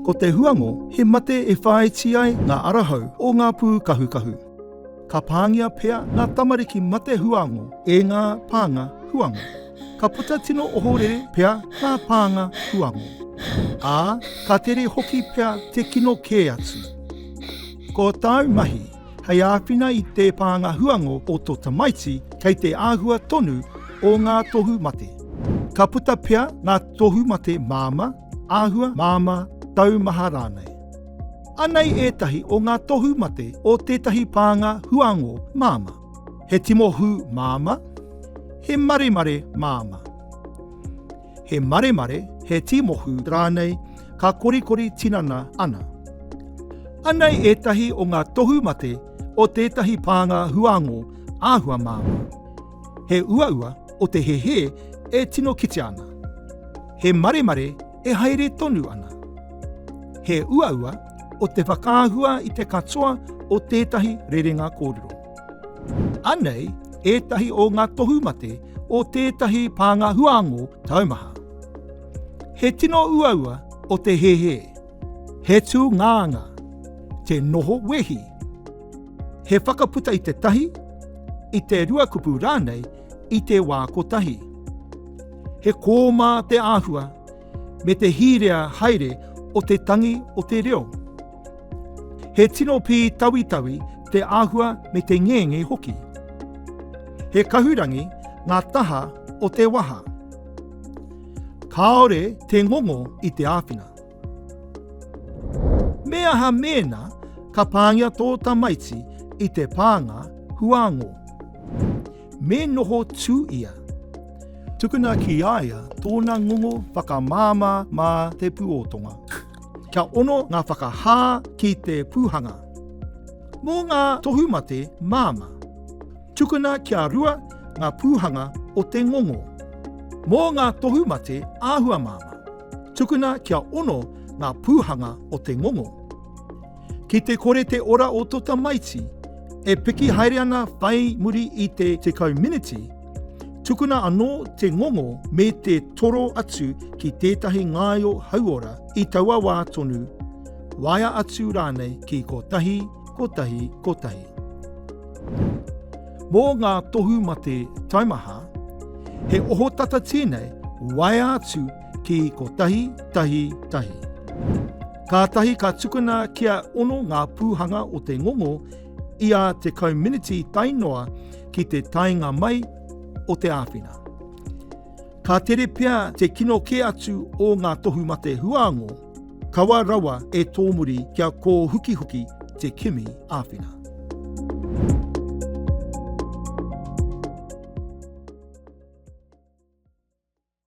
Ko te huango he mate e whāiti ai ngā arahau o ngā pūkahukahu. Ka pāngia pea ngā tamariki mate huango e ngā pānga huango. Ka puta tino ohorere pea ngā pānga huango. Ā, ka tere hoki pea te kino kē atu. Ko tāu mahi hei āwhina i te pānga huango o tō tamaiti kei te āhua tonu o ngā tohu mate. Ka puta pea ngā tohu mate māmā, āhua māmā, taumaha rānei. Anei ētahi o ngā tohu mate o tētahi pānga huangō māmā. He timohū māmā, he maremare māmā. He maremare, he timohū rānei ka korikori tinana ana. Anei ētahi o ngā tohu mate o tētahi pānga huangō āhua māmā. He uaua o te hehē e tino kitea ana. He maremare e haere tonu ana. He uaua o te whakaahua i te katoa o tētahi rerenga kōrero. Anei ētahi o ngā tohumate o tētahi pānga huāngō taumaha. He tino uaua o te hēhē. He tūngāngā. Te noho wehi. He whakaputa i te tahi, i te ruakupu rānei i te wā kotahi. He kōmā te āhua me te hīrea haere o te tangi o te reo. He tino pītawitawi te āhua me te ngenge hoki. He kahurangi ngā taha o te waha. Kāore te ngongo i te āwhina. Me aha mēnā ka pāngia tō tamaiti i te pānga huāngō? Me noho tū ia. Tukuna ki a ia tōna ngongo whakamāmā mā te pūotonga. Kia ono ngā whakahā ki te pūhanga. Mō ngā tohumate māmā, tukuna kia rua ngā pūhanga o te ngongo. Mō ngā tohumate āhua māmā, Tukuna kia ono ngā pūhanga o te ngongo. Ki te kore te ora o to tamaiti e piki haere ana whai muri i te 10 miniti, tukuna anō te ngongo me te toro atu ki tētahi ngaio hauora i taua wā tonu, waea atu rānei ki 111. Mō ngā tohu mate taumaha, he ohotata tēnei waea atu ki 111. Kātahi ka tukuna kia ono ngā pūhanga o te ngongo i a 10 miniti tae noa ki te taenga mai o te āwhina. Ka tere pea te kino kē atu o ngā tohu mate huāngō, kaua rawa e tōmuri kia kōhukihuki te kimi āwhina.